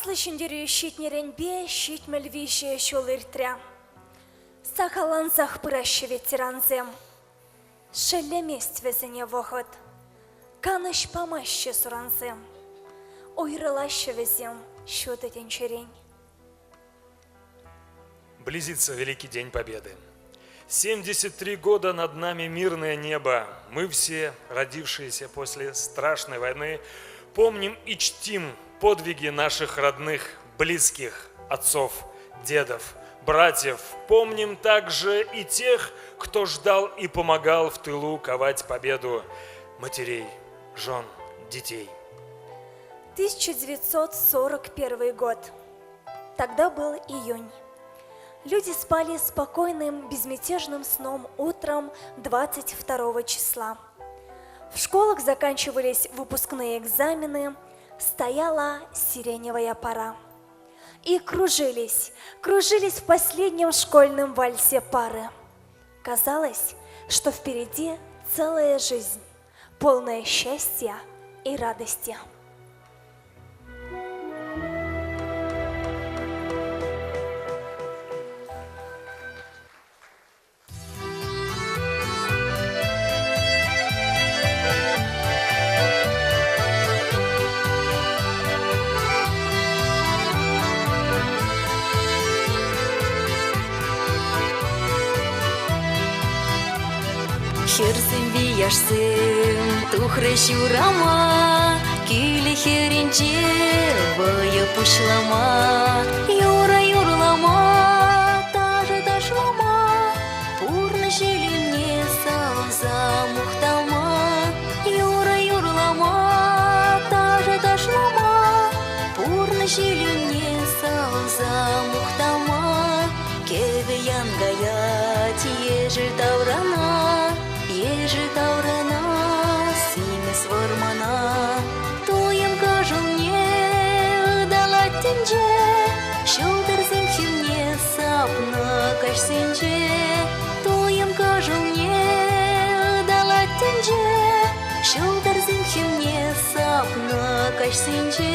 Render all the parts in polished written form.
Аслӑ Ҫӗнтерӳ ҫитнӗренпе 73 ҫул иртрӗ. Сахаллансах пыраҫҫӗ ветерансем. Шеллемест вӗсене вӑхӑт. Канӑҫ памаҫҫӗ сурансем. Уйрӑлаҫҫӗ вӗсем ҫутӑ тӗнчерен. Близится Великий День Победы. 73 года над нами мирное небо. Мы все, родившиеся после страшной войны, помним и чтим подвиги наших родных, близких, отцов, дедов, братьев. Помним также и тех, кто ждал и помогал в тылу ковать победу матерей, жен, детей. 1941 год. Тогда был июнь. Люди спали спокойным, безмятежным сном утром 22 числа. В школах заканчивались выпускные экзамены, стояла сиреневая пора. И кружились, кружились в последнем школьном вальсе пары. Казалось, что впереди целая жизнь, полная счастья и радости. Хӗрсемпе яшсем тухрӗҫ урама, Кӳлӗ хӗрринче вӑйӑ пуҫлама, Юрӑ юрлама, ташӑ ташлама, Пурнӑҫ илемне савса мухтама, Юрӑ юрлама, ташӑ ташлама, Пурнӑҫ илемне савса мухтама. Кӗвӗ ян каять ешӗл таврана, Ешӗл таврана, симӗс вӑрмана. Туйӑм кӑшӑлне ыталать тӗнче, Ҫӑлтӑрсем хӗвне сапнӑ каҫсенче. Туйӑм кӑшӑлне ыталать тӗнче, Ҫӑлтӑрсем хӗвне сапнӑ каҫсенче.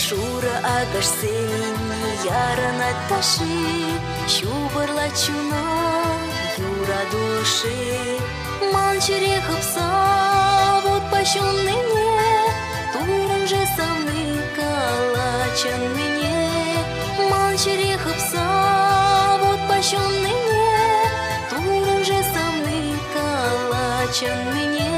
Шурӑ акӑшсен ярӑнать ташши, Ҫупӑрлать чуна юрату ӑшши. Ман чӗре хыпса вутпа ҫуннине, Туйрӑм-ши савни кала чӑннине. Ман чӗре хыпса вутпа ҫуннине, Туйрӑм-ши савни кала чӑннине.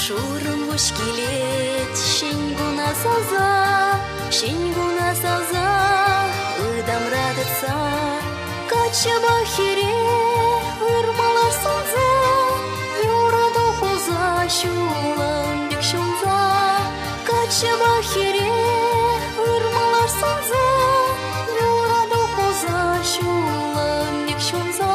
Шурӑмпуҫ килет ҫӗн куна савса, ҫӗн куна савса, ытамра тытса. Каччӑпа хӗре ырмалар сунса, юрату пулса ҫулӑм пек ҫунса. Каччӑпа хӗре ырмалар сунса, юрату пулса ҫулӑм пек ҫунса.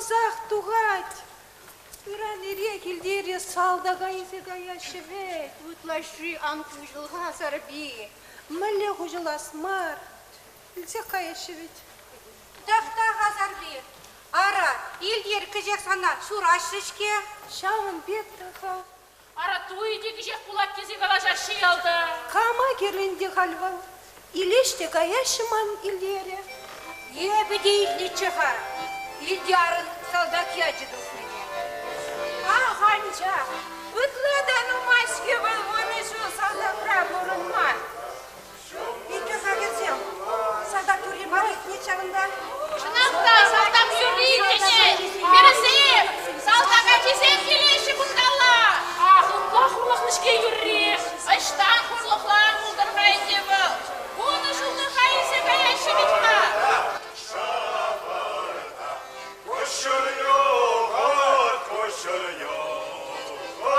Уҫӑлсах тухать. Ыран ирех илтере салтака илсе каяҫҫӗ вӗт. Ытлашши ан хуҫӑл-ха, Сарпи. Мӗнле хуҫӑлас мар? Илсех каяҫҫӗ вӗт. Тӑхта-ха, Сарпи. Ара, Илтер кӗҫех сана ҫураҫҫӗ-ҫке. Ҫавӑн пек та-ха. Ара, туйӗ те кӗҫех пулать тесе калаҫаҫҫӗ ялта. Кама кирлӗ ӗнтӗ халь вӑл? Илеҫ те каяҫҫӗ ман Илтере. Эпӗ те илтнӗччӗ-ха. Илтярӑн салтак ячӗ тухнине. Ах, анчах, ытла та нумай-ҫке вӑл вунӑ ҫул салтакра пурӑнма. Итле-ха, хӗрсем, салтак юрри мар иртнӗ ҫавӑнта. Чӑнах та, салтак юрри иртнӗ. Хӗрсем, салтак ачисем килеҫҫӗ кунталла. Ах, ытла хурлӑхлӑ-ҫке юрри. Ӑҫтан хурлӑхлан пултӑр-ха ӗнтӗ вӑл? Вунӑ ҫуллӑха илсе каяҫҫӗ вӗт-ха. Шапӑрта куҫҫуль юхать, куҫҫуль юхать.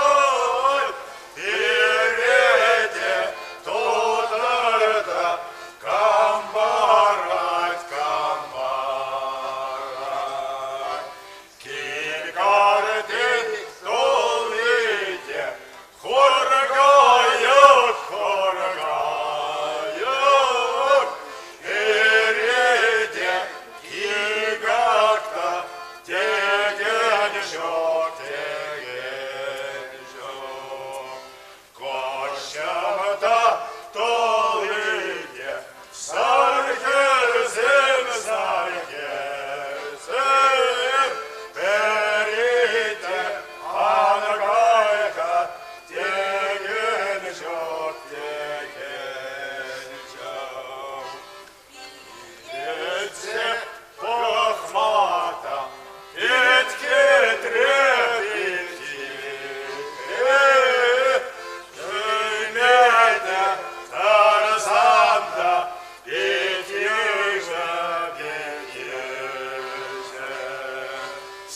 Пире те тутӑр та кам парать, кам парать. Кил карти тулли те хур кайӑк, хур кайӑк. Пире те никак та текен ҫук, текен ҫук. Куҫӑм та тулли те сар хӗрсем, сар хӗрсем. Пӗри те ан кай-ха текен ҫук, текен ҫук. Пилетсе пӑхма та пит хитре, пит хитре. Кӳме те тӑрсан та пит йышӗ, пит йышӗ.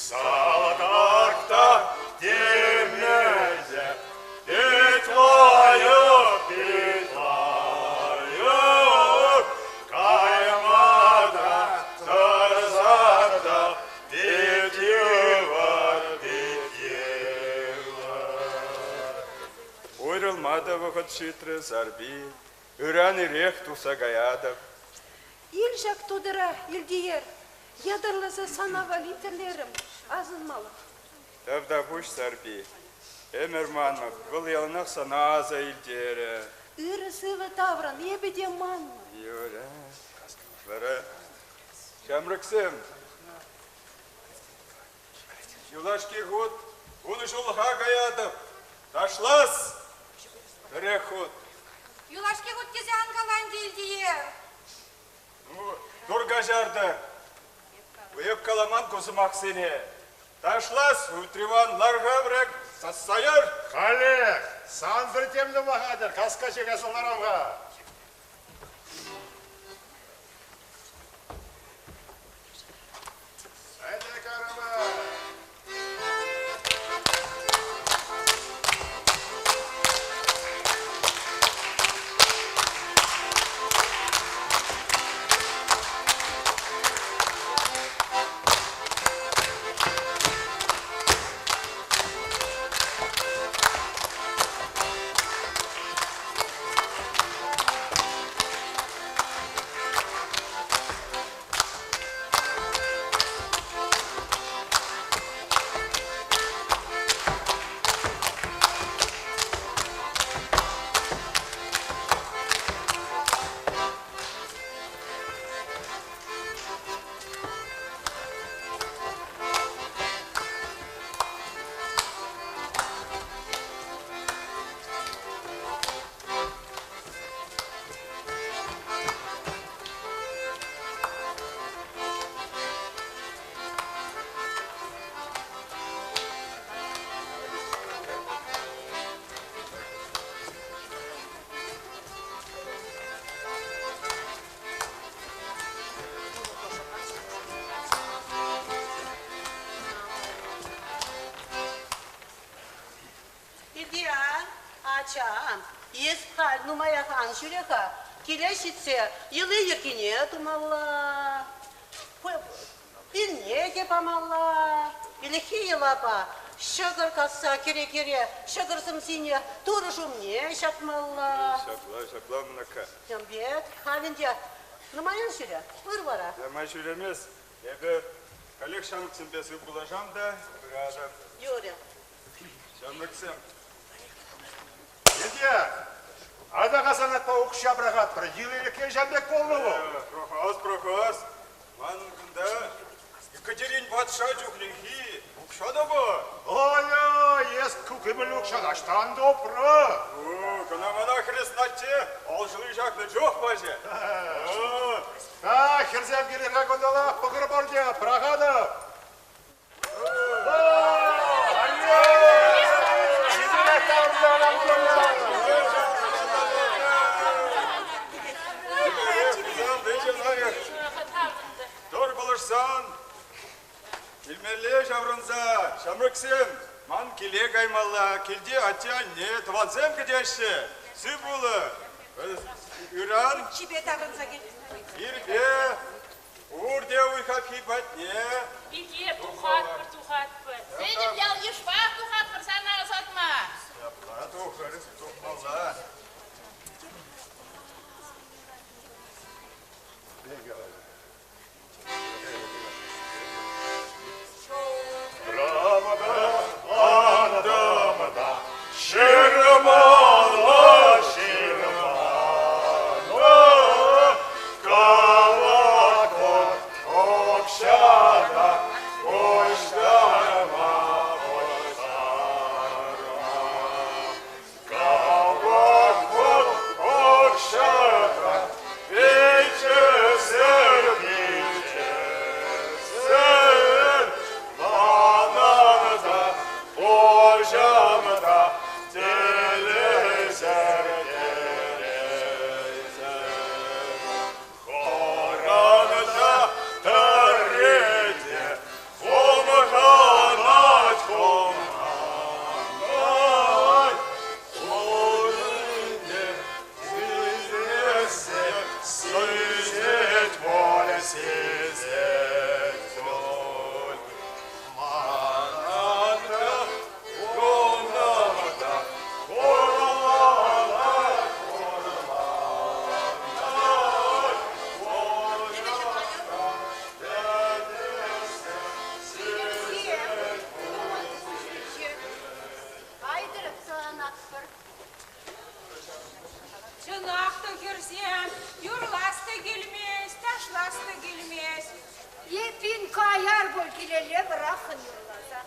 Салтак та теме те пит лайӑх, пит лайӑх. Кайма та тӑрсан та пит йывӑр, пит йывӑр. Уйрӑлма та вӑхӑт ҫитрӗ, Сарпи. Ыран ирех тухса каятӑп. Ил ҫак тутӑра, Илтиер. Ятарласа сана валли тӗрлерӗм асӑнмалӑх. Тавтапуҫ, Сарпи. Ӗмӗр манмӑп, вӑл яланах сана аса илтерӗ. Ырӑ-сывӑ таврӑн, эпӗ те манмӑп. Юрӗ. Вара ҫамрӑксем, юлашки хут вунӑ ҫуллӑха каятӑп. Ташлас! Пӗрех хут. Юлашки хут тесе ан кала ӗнтӗ, Илтиер. Ну, тур каҫартӑр. Эп каламан ку сӑмахсене. Ташлас, Утриван, лар-ха врек, сасса яр. Халех, сансӑр тем тума хатӗр, каска чикес ларам-ха. Ӗнтӗ карама! Илтиян, ачам, эс халь нумаях ан ҫӳре-ха. Киле ҫитсе йӑли-йӗркине тумалла. Пилне те памалла. Ӗлӗкхи йӑлапа ҫӑкӑр касса кӗрекере ҫӑкӑр сӑмсине турӑш умне ҫакмалла. Ҫапла, ҫапла, мӑнакка. Тем пек, халь ӗнтӗ нумайӑн ҫӳре, пыр вара. Нумай ҫӳремес. Эпӗ халех ҫамрӑксемпе сывпуллашам та пыратӑп. Юрӗ. Ҫамрӑксем. Илья, ата-ха сана укҫа пӑрахатпӑр. Йывӑрлӑхне ҫав пек пулнӑ вӑл. Прохоз, прохоз. Ман кунта Екатерин патша чухнехи укҫа та пур. Ой-ой, эс ку кӗмӗл укҫа таҫтан тупрӑ. Кӑна мана хресначче алшӑлли ҫакнӑ чух пачӗ. А, хӗрсем килӗр-ха кунталла, пӑхӑр пурте, пӑрахатӑп. Тӑр пулӑшсан, килмелле ҫаврӑнса, ҫамрӑксем, ман киле каймалла, килте атте-анне, тӑвансем кӗтеҫҫӗ. Сыв пулӑр. Ыран Чипе таврӑнса кил. Ирпе Пурте уй хапхи патне. Пике, тухатпӑр, тухатпӑр. Пӗтӗм ял-йышпах тухатпӑр сана ӑсатма. Ҫапла тухӑр, тухмалла. Андамада ҫырмалла ҫырмана калакон укҫана пуҫтарма пуҫтарма. Калакон укҫана пичесер пичесер манан та пуҫам та телейсӗр телейсӗр. Хӑранса тӗрете хумханать хумханать пурне сисесе сисет воль сисет воль. Мана та куна та хурланать хурланать Айтӑр саланатпӑр. Чӑнах та хӗрсем, юрлас та килмест, ташлас та килмест. Эппин каяр пуль килелле вӑраххӑн юрласа.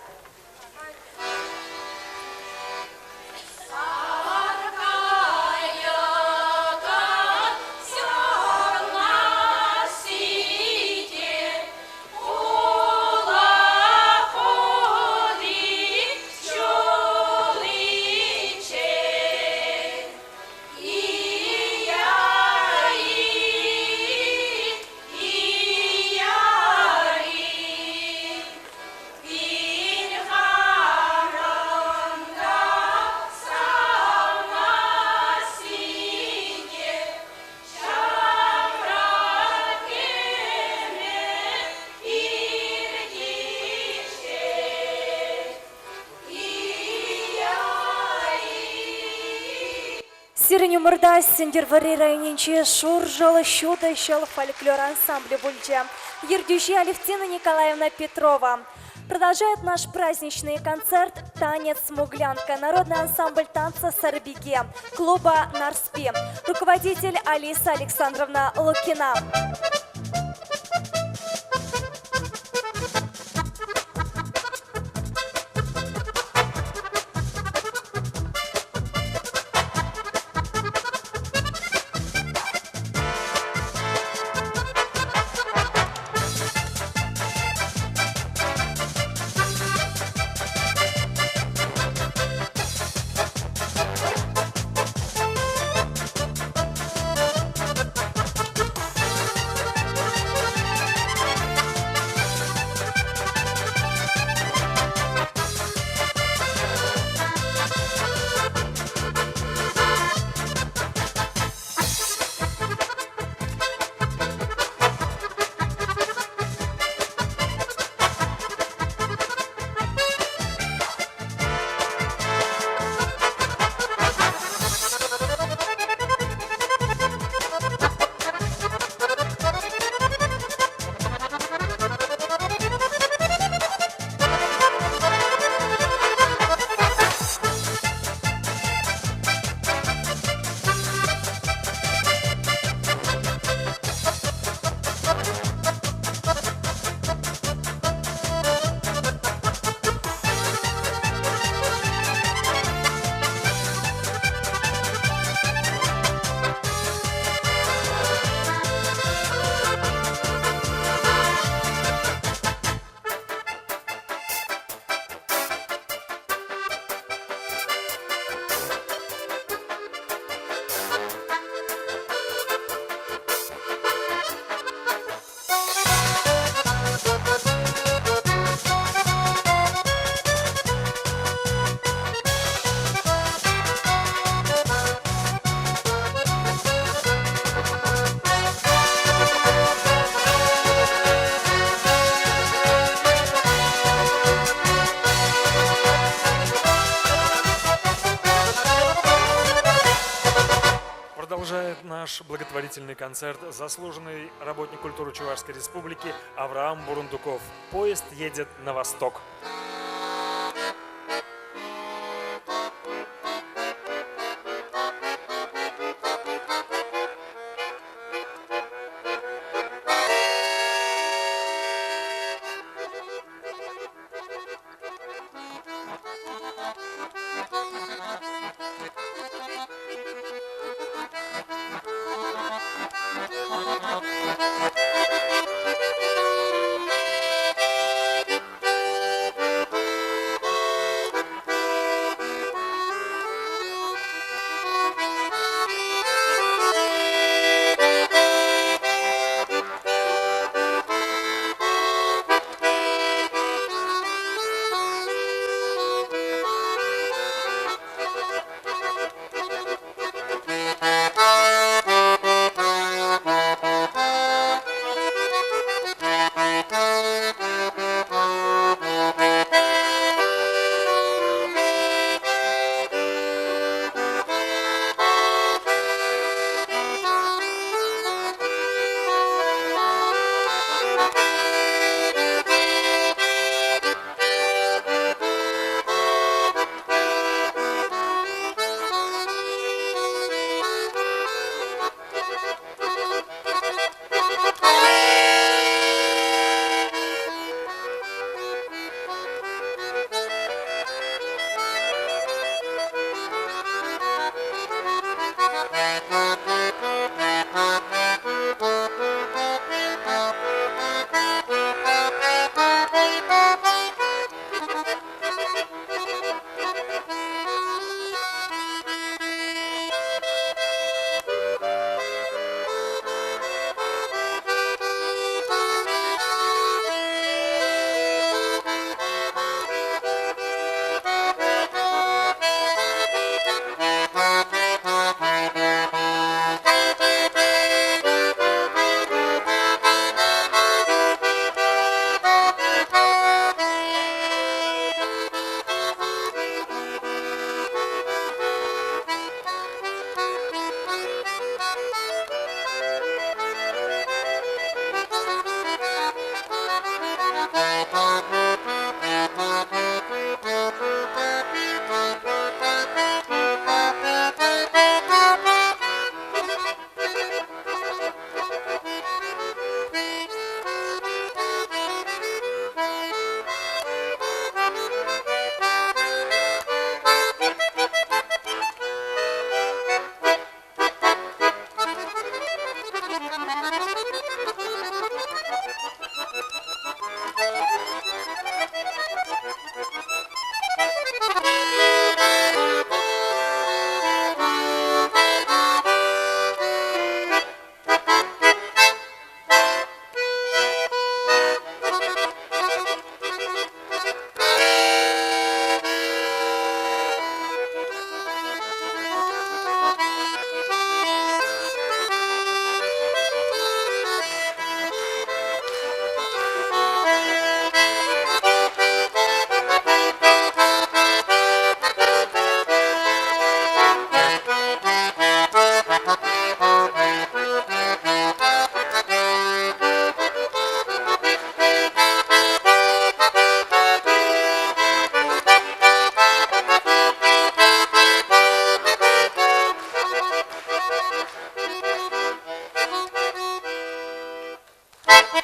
Саркайӑкӑн сёрна ситет, Ула-хули ҫуличчен. И-я-и, и-я-и, пин харӑнта савна сине ҫамрӑк кӗмӗл иртиччен. И-я-и. Сирӗн умӑрта Сӗнтӗрвӑрри районӗнчи Шуршӑл ҫутӑ ҫӑл фольклор ансамблӗ пулчӗ. Ертӳҫи Алевтина Николаевна Петрова. Продолжает наш праздничный концерт «Танец Смуглянка» народный ансамбль танца «Сарбиге» клуба «Нарспи». Руководитель Алиса Александровна Лукина. наш благотворительный концерт заслуженный работник культуры Чувашской Республики Авраам Бурундуков. Поезд едет на восток.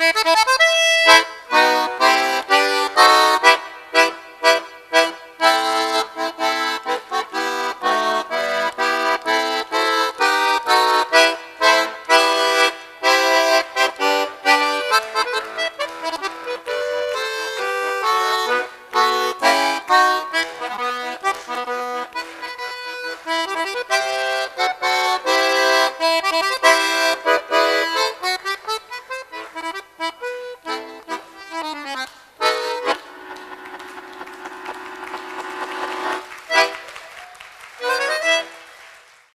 Thank you.